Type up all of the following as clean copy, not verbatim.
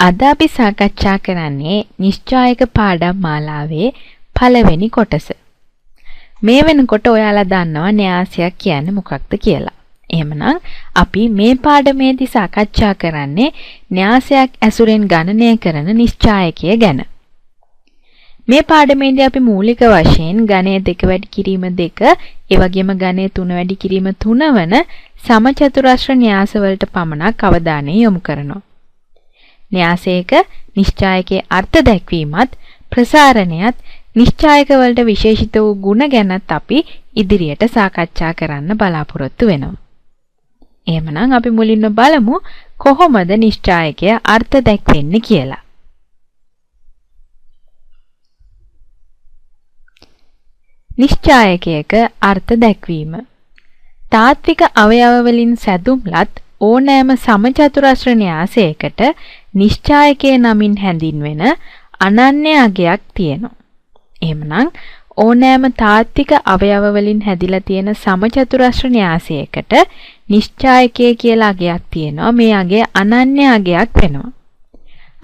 අද අපි සාකච්ඡා කරන්නේ නිශ්චායක පාඩම් මාලාවේ පළවෙනි කොටස. මේ වෙනකොට ඔයාලා දන්නවා න්‍යාසයක් කියන්නේ මොකක්ද කියලා. එහෙමනම් අපි මේ පාඩමේදී සාකච්ඡා කරන්නේ න්‍යාසයක් ඇසුරෙන් ගණනය කරන නිශ්චායකය ගැන. මේ පාඩමේදී අපි මූලික වශයෙන් ගණය 2 වැඩි කිරීම 2, ඒ වගේම ගණය 3 වැඩි කිරීම 3 වන සමචතුරස්‍ර න්‍යාස වලට පමණක් අවධානය යොමු කරනවා. න්‍යාසයක නිශ්චායකයේ අර්ථ දැක්වීමත් ප්‍රසාරණයත් නිශ්චායක වලට විශේෂිත වූ ගුණ ගැනත් අපි ඉදිරියට සාකච්ඡා කරන්න බලාපොරොත්තු වෙනවා. එහෙමනම් අපි මුලින්ම බලමු කොහොමද නිශ්චායකය අර්ථ දැක්වෙන්නේ කියලා. නිශ්චායකයක අර්ථ දැක්වීම. තාත්වික අවයව වලින් සැදුම් ලත් ඕනෑම සමචතුරස්‍ර න්‍යාසයකට නිශ්චායකය නමින් හැඳින්වෙන අනන්‍ය අගයක් තියෙනවා. එහෙමනම් ඕනෑම තාත්වික අවයව වලින් හැදිලා තියෙන සමචතුරස්‍ර න්‍යාසයකට නිශ්චායකය කියලා අගයක් තියෙනවා. මේ අගය අනන්‍ය අගයක් වෙනවා.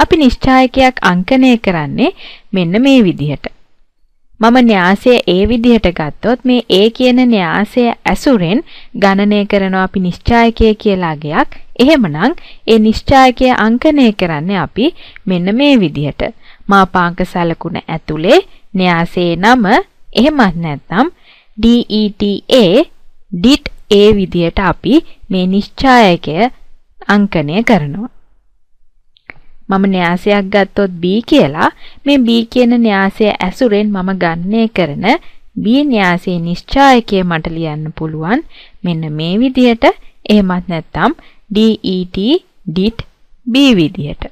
අපි නිශ්චායකයක් අංකණය කරන්නේ මෙන්න මේ විදිහට. මම න්‍යාසය ඒ විදිහට ගත්තොත් මේ A කියන න්‍යාසය ඇසුරෙන් ගණනය කරනවා අපි නිශ්චායකය කියලා අගයක්. එහෙමනම් ඒ නිශ්චායකය අංකණය කරන්නේ අපි මෙන්න මේ විදිහට. මාපාංක සලකුණ ඇතුලේ න්‍යාසයේ නම එහෙමත් නැත්නම් DETA dit A විදිහට අපි මේ නිශ්චායකය අංකණය කරනවා. මම න්‍යාසයක් ගත්තොත් B කියලා, මේ B කියන න්‍යාසය ඇසුරෙන් මම ගණනය කරන B න්‍යාසයේ නිශ්චායකය මට ලියන්න පුළුවන් මෙන්න මේ විදිහට, එහෙමත් නැත්නම් DET dit B විදිහට.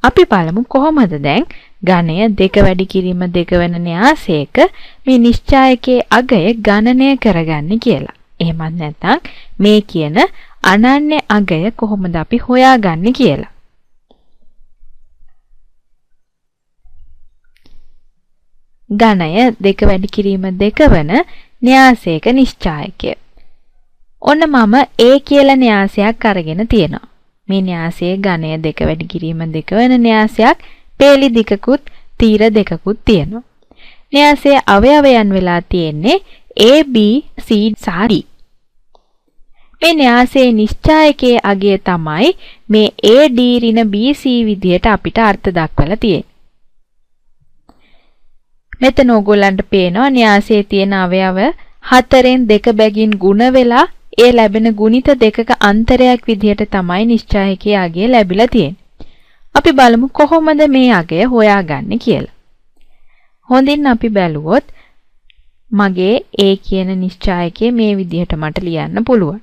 අපි බලමු කොහොමද දැන් ගණය 2 වැඩි කිරීම 2 වෙන න්‍යාසයක මේ නිශ්චායකයේ අගය ගණනය කරගන්නේ කියලා. එහෙමත් නැත්නම් මේ කියන අනන්‍ය අගය කොහොමද අපි හොයාගන්නේ කියලා. ගණය 2 වැඩි කිරීම 2 වන න්‍යාසයක නිශ්චායකය. ඔන්න මම A කියලා න්‍යාසයක් අරගෙන තියෙනවා. මේ න්‍යාසයේ ගණය 2 වැඩි කිරීම 2 වෙන න්‍යාසයක්, පේලි දෙකකුත් තීර දෙකකුත් තියෙනවා. න්‍යාසයේ අවයවයන් වෙලා තියෙන්නේ A, B, C සහ D. මේ න්‍යාසයේ නිශ්චායකයේ අගය තමයි මේ AD ඍණ BC විදියට අපිට අර්ථ දක්වලා තියෙන්නේ. මෙතන ඕගොල්ලන්ට පේනවා න්‍යාසයේ තියෙන අවයව 4න් 2 බැගින් ගුණ වෙලා ඒ ලැබෙන ගුණිත දෙකක අන්තරයක් විදියට තමයි නිශ්චායකයේ අගය ලැබිලා තියෙන්නේ. අපි බලමු කොහොමද මේ අගය හොයාගන්නේ කියලා. හොඳින් අපි බැලුවොත් මගේ A කියන නිශ්චායකය මේ විදිහට මට ලියන්න පුළුවන්.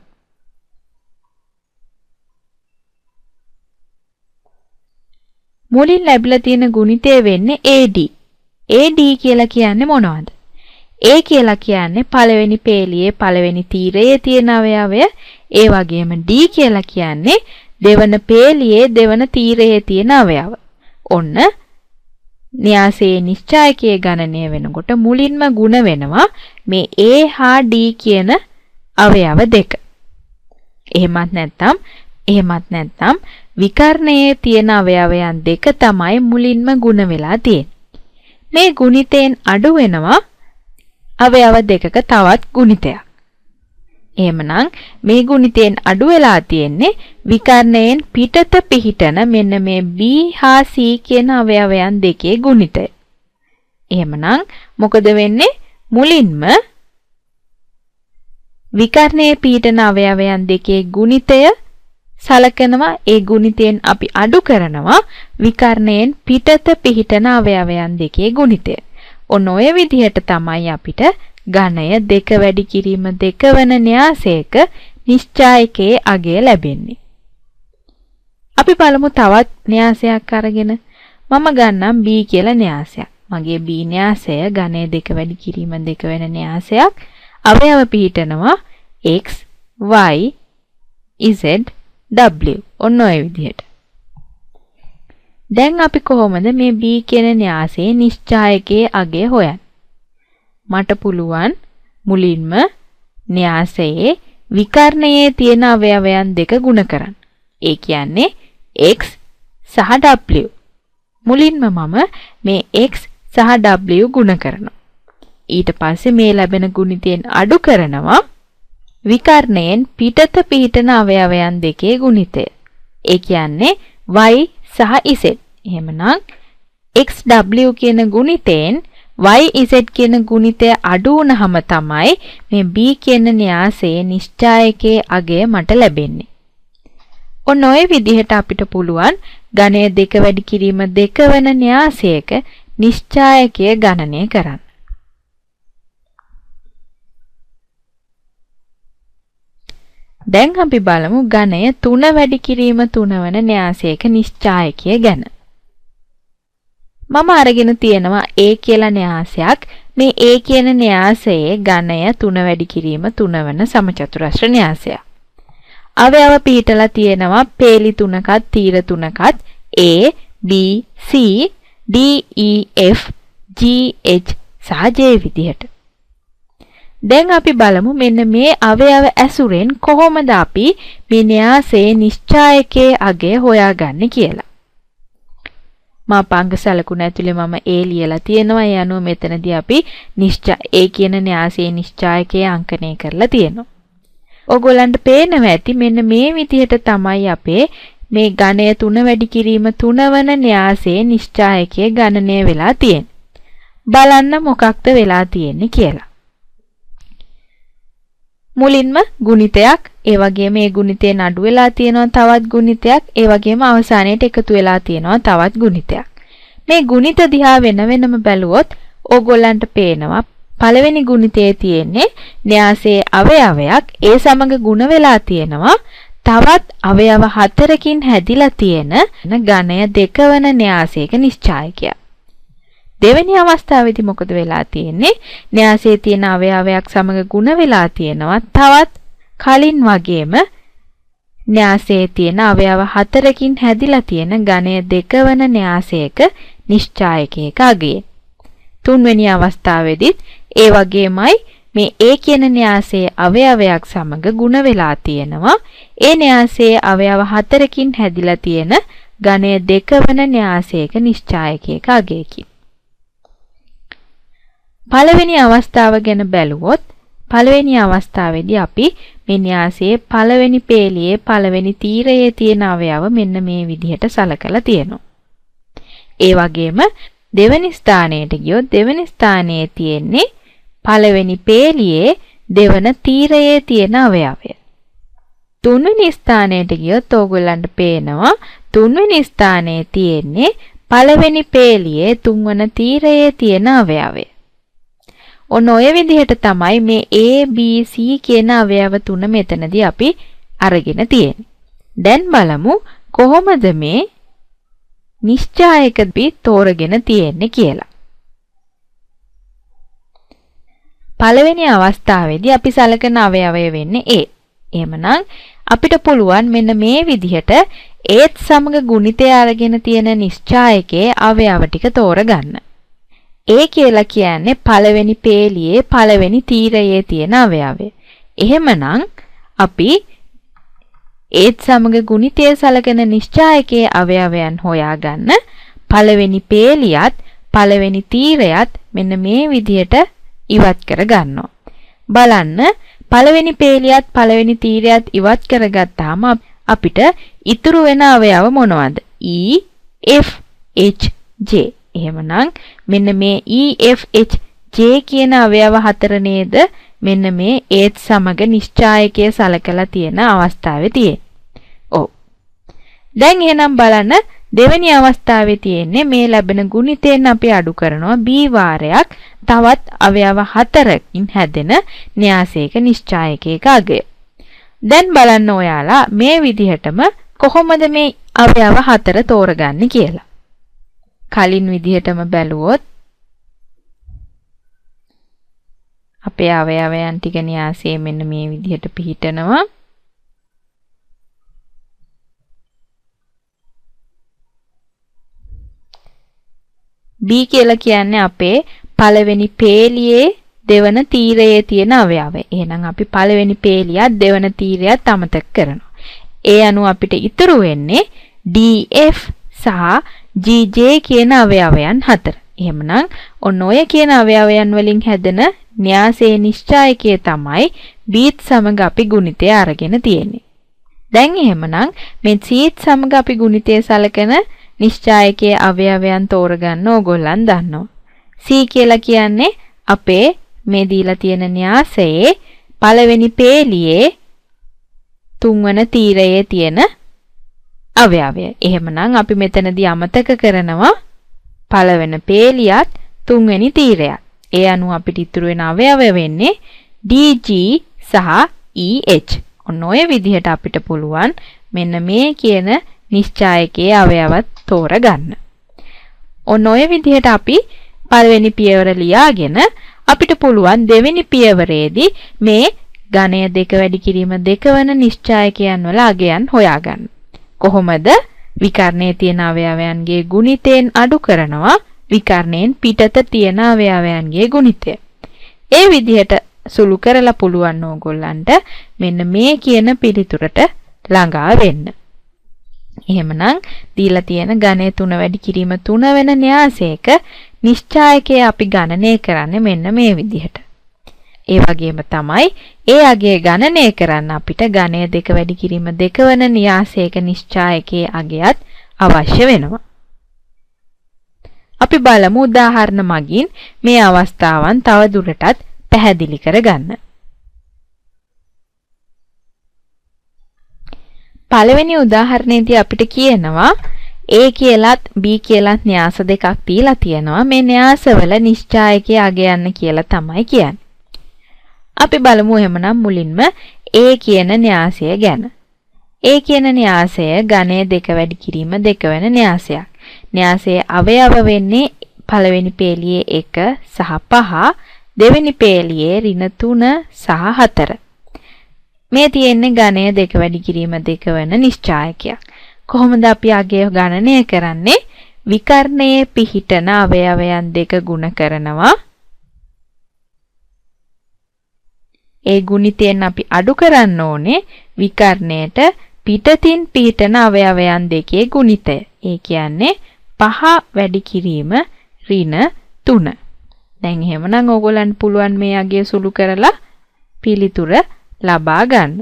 මුලින් ලැබිලා තියෙන ගුණිතය වෙන්නේ AD. AD කියලා කියන්නේ මොනවද? A කියලා කියන්නේ පළවෙනි පේලියේ පළවෙනි තීරයේ තියෙන අවයවය. ඒ වගේම D කියලා කියන්නේ දෙවන පේලියේ දෙවන තීරයේ තියෙන අවයව. ඔන්න න්‍යාසයේ නිශ්චායකයේ ගණනය වෙනකොට මුලින්ම ගුණ වෙනවා මේ A හා D කියන අවයව දෙක. එහෙමත් නැත්නම් විකර්ණයේ තියෙන අවයවයන් දෙක තමයි මුලින්ම ගුණ වෙලා තියෙන්නේ. මේ ගුණිතයෙන් අඩු වෙනවා අවයව දෙකක තවත් ගුණිතයක්. එහෙමනම් මේ ගුණිතයෙන් අඩු වෙලා තියෙන්නේ විකර්ණයෙන් පිටත පිහිටන මෙන්න මේ B හා C කියන අවයවයන් දෙකේ ගුණිතය. එහෙමනම් මොකද වෙන්නේ? මුලින්ම විකර්ණයේ පිහිටන අවයවයන් දෙකේ ගුණිතය සලකනවා. ඒ ගුණිතයෙන් අපි අඩු කරනවා විකර්ණයෙන් පිටත පිහිටන අවයවයන් දෙකේ ගුණිතය. ඔන්න ඔය විදිහට තමයි අපිට ඝනය 2 වැඩි කිරීම 2 වන න්‍යාසයක නිශ්චායකයේ අගය ලැබෙන්නේ. අපි බලමු තවත් න්‍යාසයක් අරගෙන. මම ගන්නම් B කියලා න්‍යාසයක්. මගේ B න්‍යාසය ඝනය 2 වැඩි කිරීම 2 වෙන න්‍යාසයක්. අවයව පිහිටනවා X, Y, Z, W. ඔන්න ඔය විදිහට. දැන් අපි කොහොමද මේ B කියන න්‍යාසයේ නිශ්චායකයේ අගය හොයන්නේ? මට පුළුවන් මුලින්ම න්‍යාසයේ විකර්ණයේ තියෙන අවයවයන් දෙක ගුණ කරන්න. ඒ කියන්නේ X සහ W. මුලින්ම මම මේ X සහ W ගුණ කරනවා. ඊට පස්සේ මේ ලැබෙන ගුණිතයෙන් අඩු කරනවා විකර්ණයෙන් පිටත පිහිටන අවයවයන් දෙකේ ගුණිතය. ඒ කියන්නේ Y සහ Z. එහෙමනම් XW කියන ගුණිතයෙන් YZ කියන ගුණිතය අඩු වුණාම තමයි මේ B කියන න්‍යාසයේ නිශ්චායකයේ අගය මට ලැබෙන්නේ. ඔන්න ඔය විදිහට අපිට පුළුවන් ඝනය 2 වැඩි කිරීම 2 වන න්‍යාසයක නිශ්චායකය ගණනය කරන්න. දැන් අපි බලමු ඝනය 3 වැඩි කිරීම 3 වන න්‍යාසයක නිශ්චායකය ගැන. මම අරගෙන තියෙනවා A කියලා න්‍යාසයක්. මේ A කියන න්‍යාසයේ ඝනය 3 වැඩි කිරීම 3 වන සමචතුරස්‍ර න්‍යාසයක්. අවයව පිහිටලා තියෙනවා පේලි තුනකත් තීර තුනකත් A, B, C, D, E, F, G, H සහ J විදිහට. දැන් අපි බලමු මෙන්න මේ අවයව ඇසුරෙන් කොහොමද අපි මේ න්‍යාසයේ නිශ්චායකයේ අගය හොයාගන්නේ කියලා. මාපාංග සලකුණ ඇතුලේ මම A ලියලා තියෙනවා. ඒ අනුව මෙතනදී අපි A කියන න්‍යාසයේ නිශ්චායකයේ අංකණය කරලා තියෙනවා. ඔයගොල්ලන්ට පේනවා ඇති මෙන්න මේ විදිහට තමයි අපේ මේ ඝනය 3 වැඩි කිරීම 3 වන න්‍යාසයේ නිශ්චායකයේ ගණනය වෙලා තියෙන්නේ. බලන්න මොකක්ද වෙලා තියෙන්නේ කියලා. මුලින්ම ගුණිතයක්, ඒ වගේම මේ ගුණිතයෙන් අඩු වෙලා තියෙනවා තවත් ගුණිතයක්, ඒ වගේම අවසානයේට එකතු වෙලා තියෙනවා තවත් ගුණිතයක්. මේ ගුණිත දිහා වෙන වෙනම බැලුවොත් ඕගොල්ලන්ට පේනවා පළවෙනි ගුණිතයේ තියෙන්නේ න්‍යාසයේ අවයවයක්, ඒ සමග ගුණ වෙලා තියෙනවා තවත් අවයව හතරකින් හැදිලා තියෙන ඝනය 2 වන න්‍යාසයක නිශ්චායකයක්. දෙවෙනි අවස්ථාවේදී මොකද වෙලා තියෙන්නේ? න්‍යාසයේ තියෙන අවයවයක් සමග ගුණ වෙලා තියෙනවා තවත් කලින් වගේම න්‍යාසයේ තියෙන අවයව හතරකින් හැදිලා තියෙන ඝනය 2 වන න්‍යාසයක නිශ්චායකයක අගය. තුන්වෙනි අවස්ථාවේදීත් ඒ වගේමයි මේ A කියන න්‍යාසයේ අවයවයක් සමග ගුණ වෙලා තියෙනවා ඒ න්‍යාසයේ අවයව හතරකින් හැදිලා තියෙන ඝනය 2 වන න්‍යාසයක නිශ්චායකයක අගයකින්. පළවෙනි අවස්ථාව ගැන බැලුවොත් පළවෙනි අවස්ථාවේදී අපි මේ න්‍යාසයේ පළවෙනි පේලියේ පළවෙනි තීරයේ තියෙන අවයව මෙන්න මේ විදිහට සලකලා තියෙනවා. ඒ වගේම දෙවෙනි ස්ථානයට ගියොත් දෙවෙනි ස්ථානයේ තියෙන්නේ පළවෙනි පේලියේ දෙවන තීරයේ තියෙන අවයවය. තුන්වෙනි ස්ථානයට ගියොත් ඕගොල්ලන්ට පේනවා තුන්වෙනි ස්ථානයේ තියෙන්නේ පළවෙනි පේලියේ තුන්වන තීරයේ තියෙන අවයවය. ඔන්න ඔය විදිහට තමයි මේ A, B, C කියන අවයව තුන මෙතනදී අපි අරගෙන තියෙන්නේ. දැන් බලමු කොහොමද මේ නිශ්චායක අපි තෝරගෙන තියෙන්නේ කියලා. පළවෙනි අවස්ථාවේදී අපි සලකන අවයවය වෙන්නේ A. එහෙමනම් අපිට පුළුවන් මෙන්න මේ විදිහට ඒත් සමග ගුණිතය අරගෙන තියෙන නිශ්චායකයේ අවයව ටික තෝරගන්න. A කියලා කියන්නේ පළවෙනි පේලියේ පළවෙනි තීරයේ තියෙන අවයවය. එහෙමනම් අපි ඒත් සමග ගුණිතය සලකන නිශ්චායකයේ අවයවයන් හොයාගන්න පළවෙනි පේලියත් පළවෙනි තීරයත් මෙන්න මේ විදිහට ඉවත් කර ගන්නවා. බලන්න පළවෙනි පේලියත් පළවෙනි තීරයත් ඉවත් කරගත්තාම අපිට ඉතුරු වෙන අවයව මොනවද? E, F, H, J. එහෙමනම් මෙන්න මේ E, F, H, J කියන අවයව හතර නේද මෙන්න මේ ඒත් සමග නිශ්චායකය සලකලා තියෙන අවස්ථාවේ තියෙන්නේ. ඔව්. දැන් එහෙනම් බලන්න දෙවෙනි අවස්ථාවේ තියෙන්නේ මේ ලැබෙන ගුණිතයෙන් අපි අඩු කරනවා B වාරයක් තවත් අවයව හතරකින් හැදෙන න්‍යාසයක නිශ්චායකයක අගය. දැන් බලන්න ඔයාලා මේ විදිහටම කොහොමද මේ අවයව හතර තෝරගන්නේ කියලා. කලින් විදිහටම බැලුවොත් අපේ අවයවයන් ටික න්‍යාසයේ මෙන්න මේ විදිහට පිහිටනවා. B කියලා කියන්නේ අපේ පළවෙනි පේලියේ දෙවන තීරයේ තියෙන අවයවය. එහෙනම් අපි පළවෙනි පේලියත් දෙවන තීරයත් අමතක කරනවා. ඒ අනුව අපිට ඉතුරු වෙන්නේ DF සහ GJ කියන අවයවයන් හතර. එහෙමනම් ඔන්න ඔය කියන අවයවයන් වලින් හැදෙන න්‍යාසයේ නිශ්චායකය තමයි B සමග අපි ගුණිතය අරගෙන තියෙන්නේ. දැන් එහෙමනම් මේ C සමග අපි ගුණිතය සලකන නිශ්චායකයේ අවයවයන් තෝරගන්න ඕගොල්ලන් දන්නවා. C කියලා කියන්නේ අපේ මේ දීලා තියෙන න්‍යාසයේ පළවෙනි පේලියේ තුන්වන තීරයේ තියෙන අවයවය. එහෙමනම් අපි මෙතනදී අමතක කරනවා පළවෙනි පේලියත් තුන්වෙනි තීරයත්. ඒ අනුව අපිට ඉතුරු වෙන අවයව වෙන්නේ DG සහ EH. ඔන්න ඔය විදිහට අපිට පුළුවන් මෙන්න මේ කියන නිශ්චායකයේ අවයවත් තෝරගන්න. ඔන්න ඔය විදිහට අපි පළවෙනි පියවර ලියාගෙන අපිට පුළුවන් දෙවෙනි පියවරේදී මේ ඝනය 2 වැඩි කිරීම 2 වන නිශ්චායකයන් වල අගයන් හොයාගන්න. කොහොමද? විකර්ණයේ තියෙන අවයවයන්ගේ ගුණිතයෙන් අඩු කරනවා විකර්ණයෙන් පිටත තියෙන අවයවයන්ගේ ගුණිතය. ඒ විදිහට සුළු කරලා පුළුවන් ඕගොල්ලන්ට මෙන්න මේ කියන පිළිතුරට ළඟා වෙන්න. එහෙමනම් දීලා තියෙන ඝනය 3 වැඩි කිරීම 3 වෙන න්‍යාසයක නිශ්චායකය අපි ගණනය කරන්නේ මෙන්න මේ විදිහට. ඒ වගේම තමයි ඒ අගය ගණනය කරන්න අපිට ඝනය 2 වැඩි කිරීම 2 වන න්‍යාසයක නිශ්චායකයේ අගයත් අවශ්‍ය වෙනවා. අපි බලමු උදාහරණ මගින් මේ අවස්ථාවන් තව දුරටත් පැහැදිලි කරගන්න. පළවෙනි උදාහරණයේදී අපිට කියනවා A කියලත් B කියලත් න්‍යාස දෙකක් දීලා තියෙනවා. මේ න්‍යාසවල නිශ්චායකයේ අග යන්න කියලා තමයි කියන්නේ. අපි බලමු එහෙමනම් මුලින්ම A කියන න්‍යාසය ගැන. A කියන න්‍යාසය ඝනය 2 වැඩි කිරීම 2 වෙන න්‍යාසයක්. න්‍යාසයේ අවයව වෙන්නේ පළවෙනි පේලියේ 1 සහ 5, දෙවෙනි පේලියේ ඍණ 3 සහ 4. මේ තියෙන්නේ ඝනය 2 වැඩි කිරීම 2 වෙන නිශ්චායකයක්. කොහොමද අපි අගය ගණනය කරන්නේ? විකර්ණයේ පිහිටන අවයවයන් දෙක ගුණ කරනවා. ඒ ගුණිතයෙන් අපි අඩු කරන්න ඕනේ විකර්ණයට පිටතින් පිහිටන අවයවයන් දෙකේ ගුණිතය. ඒ කියන්නේ 5 වැඩි කිරීම ඍණ 3. දැන් එහෙමනම් ඕගොල්ලන්ට පුළුවන් මේ අගය සුළු කරලා පිළිතුර ලබා ගන්න.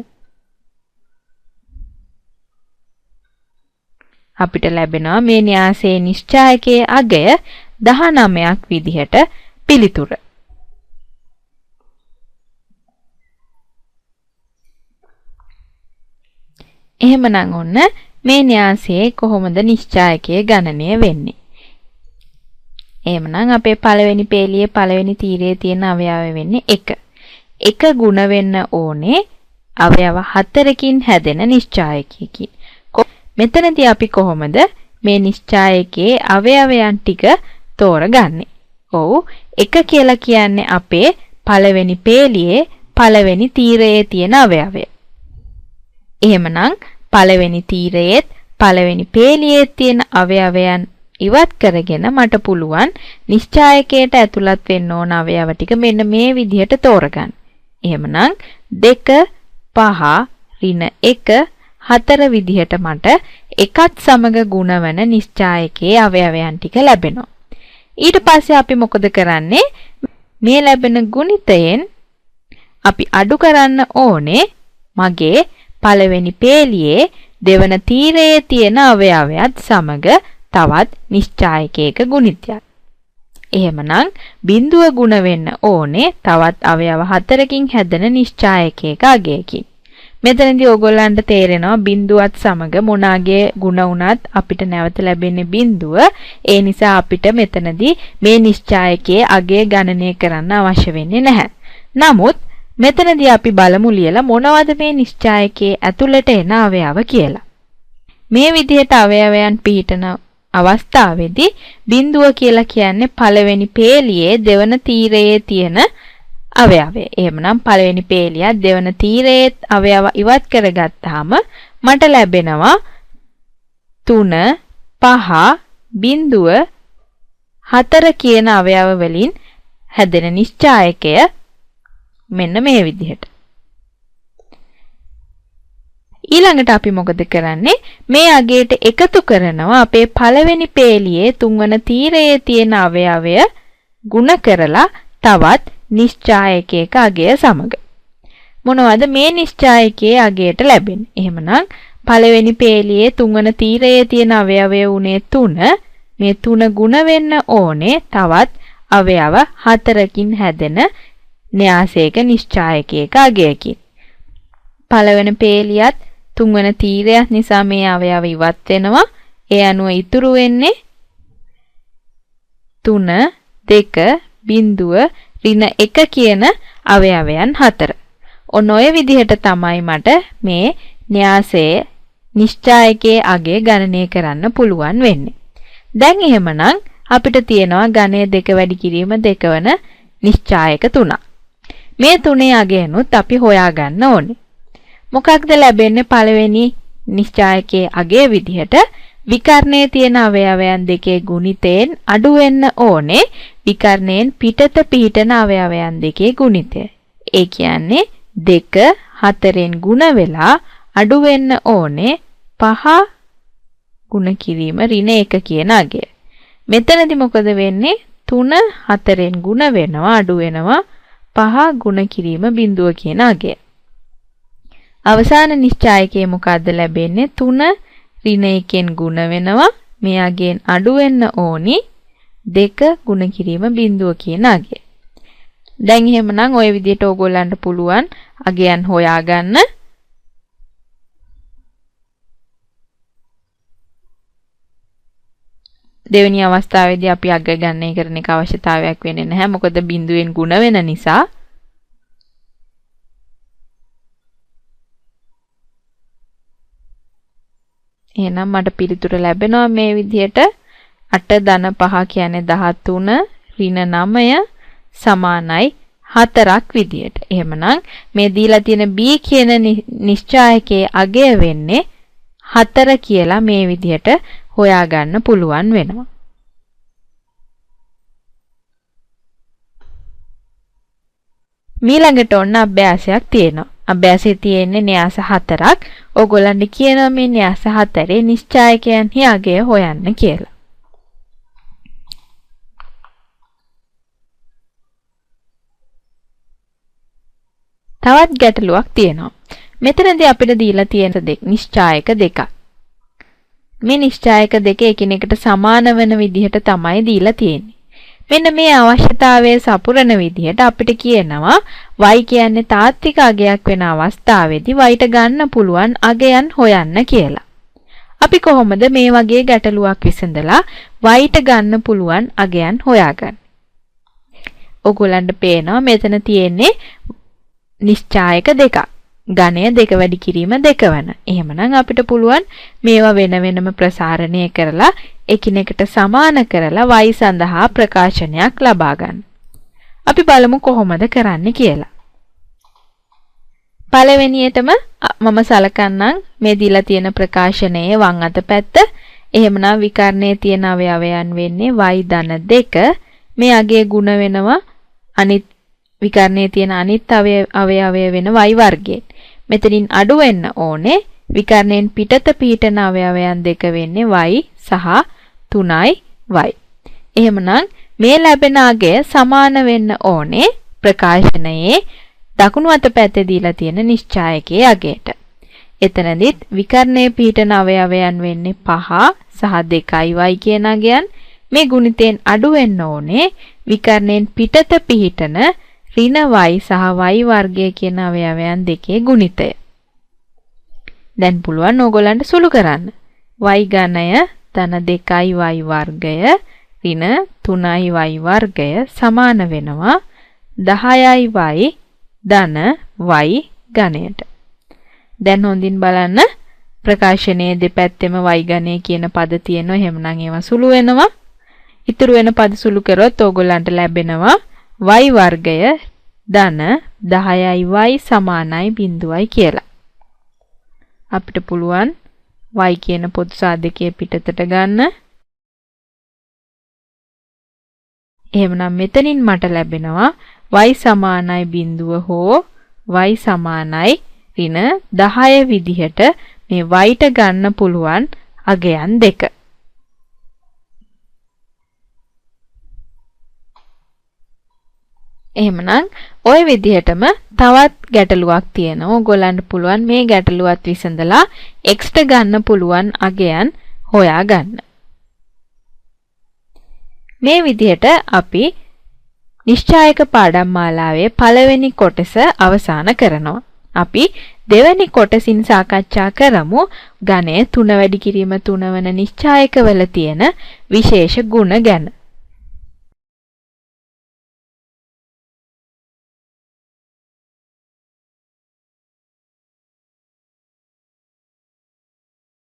අපිට ලැබෙනවා මේ න්‍යාසයේ නිශ්චායකයේ අගය 19ක් විදිහට පිළිතුර. එහෙමනම් ඔන්න මේ න්‍යාසයේ කොහොමද නිශ්චායකයේ ගණනය වෙන්නේ? එහෙමනම් අපේ පළවෙනි පේලියේ පළවෙනි තීරයේ තියෙන අවයවය වෙන්නේ 1. 1 ගුණ වෙන්න ඕනේ අවයව 4කින් හැදෙන නිශ්චායකයකින්. මෙතනදී අපි කොහොමද මේ නිශ්චායකයේ අවයවයන් ටික තෝරගන්නේ? ඔව්, 1 කියලා කියන්නේ අපේ පළවෙනි පේලියේ පළවෙනි තීරයේ තියෙන අවයවය. එහෙමනම් පළවෙනි තීරයේත් පළවෙනි පේලියේත් තියෙන අවයවයන් ඉවත් කරගෙන මට පුළුවන් නිශ්චායකයට ඇතුළත් වෙන්න ඕන අවයව ටික මෙන්න මේ විදිහට තෝරගන්න. එහෙමනම් 2 5 ඍණ 1 4 විදිහට මට එකත් සමග ගුණවන නිශ්චායකයේ අවයවයන් ටික ලැබෙනවා. ඊට පස්සේ අපි මොකද කරන්නේ? මේ ලැබෙන ගුණිතයෙන් අපි අඩු කරන්න ඕනේ මගේ පළවෙනි පේලියේ දෙවන තීරයේ තියෙන අවයවයත් සමග තවත් නිශ්චායකයක ගුණිතයක්. එහෙමනම් බිඳුව ගුණ වෙන්න ඕනේ තවත් අවයව 4කින් හැදෙන නිශ්චායකයක අගයකින්. මෙතනදී ඕගොල්ලන්ට තේරෙනවා බිඳුවත් සමග මොන අගය ගුණ වුණත් අපිට නැවත ලැබෙන්නේ බිඳුව. ඒ නිසා අපිට මෙතනදී මේ නිශ්චායකයේ අගය ගණනය කරන්න අවශ්‍ය වෙන්නේ නැහැ. නමුත් මෙතනදී අපි බලමු ලියලා මොනවද මේ නිශ්චායකයේ ඇතුළට එන අවයව කියලා. මේ විදිහට අවයවයන් පිහිටන අවස්ථාවේදී බිඳුව කියලා කියන්නේ පළවෙනි පේලියේ දෙවන තීරයේ තියෙන අවයවය. එහෙමනම් පළවෙනි පේලියත් දෙවන තීරයේත් අවයව ඉවත් කරගත්තාම මට ලැබෙනවා 3 5 බිඳුව 4 කියන අවයව වලින් හැදෙන නිශ්චායකය මෙන්න මේ විදිහට. ඊළඟට අපි මොකද කරන්නේ? මේ අගයට එකතු කරනවා අපේ පළවෙනි පේලියේ තුන්වන තීරයේ තියෙන අවයවය ගුණ කරලා තවත් නිශ්චායකයක අගය සමග. මොනවද මේ නිශ්චායකයේ අගයට ලැබෙන්නේ? එහෙමනම් පළවෙනි පේලියේ තුන්වන තීරයේ තියෙන අවයවය උනේ 3. මේ 3 ගුණ වෙන්න ඕනේ තවත් අවයව 4කින් හැදෙන න්‍යාසයක නිශ්චායකයක අගයකින්. පළවෙනි පේලියත් තුන්වන තීරයත් නිසා මේ අවයව ඉවත් වෙනවා. ඒ අනුව ඉතුරු වෙන්නේ 3 2 බිංදුව ඍණ 1 කියන අවයවයන් 4. ඔන්න ඔය විදිහට තමයි මට මේ න්‍යාසයේ නිශ්චායකයේ අගය ගණනය කරන්න පුළුවන් වෙන්නේ. දැන් එහෙමනම් අපිට තියෙනවා ඝනය 2 වැඩි කිරීම 2 වන නිශ්චායක 3ක්. මේ තුනේ අගයනුත් අපි හොයාගන්න ඕනේ. මොකක්ද ලැබෙන්නේ පළවෙනි නිශ්චායකයේ අගය විදිහට? විකර්ණයේ තියෙන අවයවයන් දෙකේ ගුණිතයෙන් අඩු වෙන්න ඕනේ විකර්ණයෙන් පිටත පිහිටන අවයවයන් දෙකේ ගුණිතය. ඒ කියන්නේ 2 4න් ගුණ වෙලා අඩු වෙන්න ඕනේ 5 ගුණ කිරීම ඍණ 1 කියන අගය. මෙතනදි මොකද වෙන්නේ? 3 4න් ගුණ වෙනවා අඩු වෙනවා 5 ගුණ කිරීම බිංදුව කියන අගය. අවසාන නිශ්චායකයේ මොකද්ද ලැබෙන්නේ? 3 ඍණ 1න් ගුණ වෙනවා මේ අගයෙන් අඩු වෙන්න ඕනි 2 ගුණ කිරීම බිංදුව කියන අගය. දැන් එහෙමනම් ඔය විදිහට ඕගොල්ලන්ට පුළුවන් අගයන් හොයාගන්න. දෙවෙනි අවස්ථාවේදී අපි අග ගණනය කරන එක අවශ්‍යතාවයක් වෙන්නේ නැහැ. මොකද බිංදුවෙන් ගුණ වෙන නිසා. එහෙනම් මට පිළිතුර ලැබෙනවා මේ විදිහට 8 ධන 5 කියන්නේ 13 ඍණ 9 සමානයි 4ක් විදියට. එහෙමනම් මේ දීලා තියෙන B කියන නිශ්චායකයේ අගය වෙන්නේ 4 කියලා මේ විදිහට හොයාගන්න පුළුවන් වෙනවා. මීළඟට ඔන්න අභ්‍යාසයක් තියෙනවා. අභ්‍යාසයේ තියෙන්නේ න්‍යාස 4ක්. ඕගොල්ලන්ට කියනවා මේ න්‍යාස 4 නිශ්චායකයන්හි අගය හොයන්න කියලා. තවත් ගැටලුවක් තියෙනවා. මෙතනදී අපිට දීලා තියෙන නිශ්චායක දෙකක්. මේ නිශ්චායක දෙක එකිනෙකට සමාන වෙන විදිහට තමයි දීලා තියෙන්නේ. මෙන්න මේ අවශ්‍යතාවය සපුරන විදිහට අපිට කියනවා y කියන්නේ තාත්වික අගයක් වෙන අවස්ථාවේදී y ට ගන්න පුළුවන් අගයන් හොයන්න කියලා. අපි කොහොමද මේ වගේ ගැටලුවක් විසඳලා y ට ගන්න පුළුවන් අගයන් හොයාගන්නේ? ඔයගොල්ලන්ට පේනවා මෙතන තියෙන්නේ නිශ්චායක දෙකක්. ඝනය 2 වැඩි කිරීම 2 වන. එහෙමනම් අපිට පුළුවන් මේවා වෙන වෙනම ප්‍රසාරණය කරලා එකිනෙකට සමාන කරලා y සඳහා ප්‍රකාශනයක් ලබා ගන්න. අපි බලමු කොහොමද කරන්නේ කියලා. පළවෙනියටම මම සලකන්නම් මේ දීලා තියෙන ප්‍රකාශනයේ වම් අත පැත්ත. එහෙමනම් විකර්ණයේ තියෙන අවයවයන් වෙන්නේ y ධන 2. මේ අගය ගුණ වෙනවා අනිත් විකර්ණයේ තියෙන අනිත් අවයවය වෙන y වර්ගයෙන්. මෙතනින් අඩු වෙන්න ඕනේ විකර්ණයෙන් පිටත පිහිටන අවයවයන් දෙක වෙන්නේ y සහ 3යි y. එහෙමනම් මේ ලැබෙන අගය සමාන වෙන්න ඕනේ ප්‍රකාශනයේ දකුණු අත පැත්තේ දීලා තියෙන නිශ්චායකයේ අගයට. එතනදිත් විකර්ණයේ පිහිටන අවයවයන් වෙන්නේ 5 සහ 2යි y කියන අගයන්. මේ ගුණිතයෙන් අඩු වෙන්න ඕනේ විකර්ණයෙන් පිටත පිහිටන ඍණ y සහ y වර්ගය කියන අවයවයන් දෙකේ ගුණිතය. දැන් පුළුවන් ඕගොල්ලන්ට සුළු කරන්න. y ඝනය ධන 2යි y වර්ගය ඍණ 3යි y වර්ගය සමාන වෙනවා 10යි y ධන y ඝනයට. දැන් හොඳින් බලන්න ප්‍රකාශනයේ දෙපැත්තෙම y ඝනය කියන පද තියෙනවා. එහෙමනම් ඒවා සුළු වෙනවා. ඉතුරු වෙන පද සුළු කරොත් ඕගොල්ලන්ට ලැබෙනවා y වර්ගය ධන 10යි y සමානයි බිංදුවයි කියලා. අපිට පුළුවන් y කියන පොදු සාධකයේ පිටතට ගන්න. එහෙමනම් මෙතනින් මට ලැබෙනවා y සමානයි බිංදුව හෝ y සමානයි ඍණ 10 විදිහට මේ y ට ගන්න පුළුවන් අගයන් දෙක. එහෙමනම් ඔය විදිහටම තවත් ගැටලුවක් තියෙනවා. ඔයගොල්ලන්ට පුළුවන් මේ ගැටලුවත් විසඳලා x ට ගන්න පුළුවන් අගයන් හොයා ගන්න. මේ විදිහට අපි නිශ්චායක පාඩම් මාලාවේ පළවෙනි කොටස අවසන් කරනවා. අපි දෙවැනි කොටසින් සාකච්ඡා කරමු ඝනය 3 වැඩි කිරීම 3 වන නිශ්චායකවල තියෙන විශේෂ ගුණ ගැන.